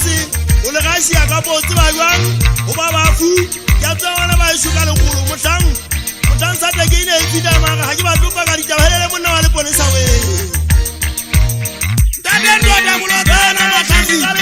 Lefatshe o le gašia ka po tseba jwang go ba bafu. Ke a tseba bana ba ešo ka lekgolo mohlang mohlang sa teke e ne e fita mara ga ke batlo paka ditaba helele monna wa leponesa wee. Ntate Ndoda Molotsana Matlhasisa.